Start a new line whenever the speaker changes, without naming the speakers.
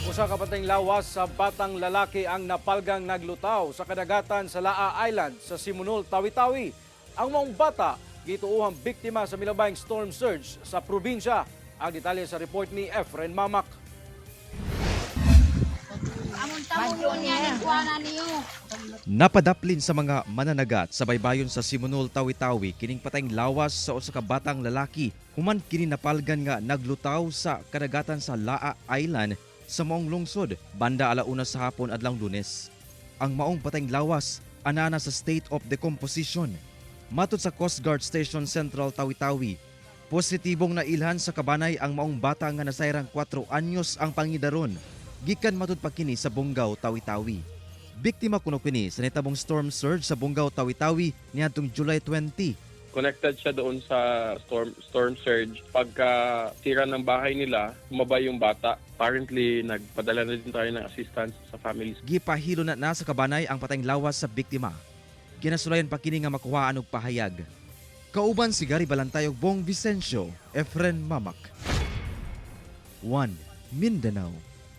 Usa ka patayng lawas sa batang lalaki ang napalgang naglutaw sa kadagatan sa Laa Island sa Simunul, Tawi-Tawi. Ang maong bata gituohang biktima sa milabayng storm surge sa probinsya. Ang detalye sa report ni Efren Mamak.
Napadaplin sa mga mananagat sa baybayon sa Simunul, Tawi-Tawi kining patayng lawas sa usa ka batang lalaki human kini napalgan nga naglutaw sa kadagatan sa Laa Island sa maong lungsod banda 1:00 sa hapon adlawng Lunes. Ang maong patayng lawas anana sa state of decomposition. Matod sa Coast Guard Station Central Tawi-Tawi, positibong nailhan sa kabanay ang maong bata nga nasayrang 4 anyos ang pangidaron. Gikan matud pa kini sa Bongao, Tawi-Tawi. Biktima kuno kini sa nitabong storm surge sa Bongao, Tawi-Tawi niadtong July 20.
Connected siya doon sa storm storm surge. Pagka tira ng bahay nila, umabay yung bata. Apparently, nagpadala na din tayo ng assistance sa families.
Gipahilo na na sa kabanay ang patayng lawas sa biktima. Ginasulayan pa kini nga makuhaan og pahayag. Kauban si Gary Balantay ug Bong Vicencio, Efren Mamak. 1. Mindanao.